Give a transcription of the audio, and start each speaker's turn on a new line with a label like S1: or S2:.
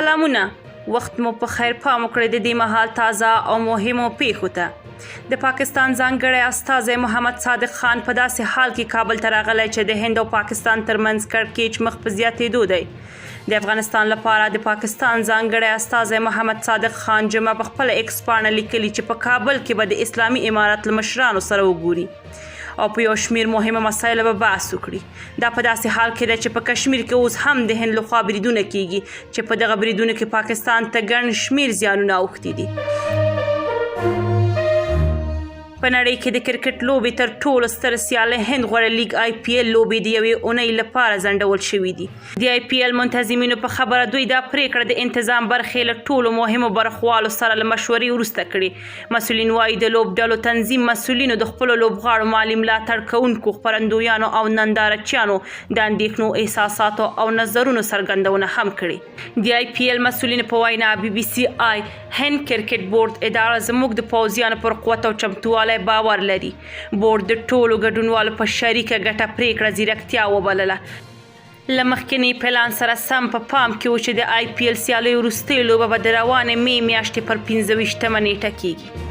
S1: سلامونه وخت مو په خیر. پام وکړئ د دې مهال تازه او مهمو پیښو ته. د پاکستان ځانګړی استازی محمد صادق خان په داسې حال کې کابل ته راغلی چې د هند او پاکستان ترمنځ کړکېچ مخ په زیاتېدو دی. د افغانستان لپاره د پاکستان ځانګړی استازی محمد صادق خان جمعه په خپله ایکس پاڼه لیکلي چې په کابل کې به د اسلامي امارت له مشرانو سره وګوري او په یو شمېر مهمو مسایلو به بحث وکړي. دا په داسې حال کې ده چې په کشمیر کې اوس هم د هند لخوا بریدونه کیږي چې په دغه بریدونو کې پاکستان ته ګڼ شمېر زیانونه اوښتي دي. په نړۍ کې د کرکټ لوبې تر ټولو ستر سیالۍ هند غوره لیګ آی پي ایل لوبې د یوې اونۍ لپاره ځنډول شوې دي. د آی پي ایل منتظمینو په خبره دوی دا پرېکړه د انتظام برخې له ټولو مهمو برخوالو سره له مشورې وروسته کړې. مسؤلین وايي، د لوبډلو تنظیم مسؤلینو د خپلو لوبغاړو، مالي ملاتړ کوونکو، خپرندویانو او ننداره چیانو د اندېښنو، احساساتو او نظرونو څرګندونه هم کړې. د آی پي ایل مسؤلینو په وینا، بي بي سي آی، هند کرکټ بورډ اداره زموږ د پوځیانو پر قوت او چمتووالی باور لري. بورډ د ټولو ګډونوالو په شریکه ګټه پرېکړه ځیرکتیا وبلله. له مخکني پلان سره سم په پام کې و چې د آی پي ایل سیالیو وروستۍ لوبه به د روانې مې میاشتې پر 25 مه نېټه کېږي.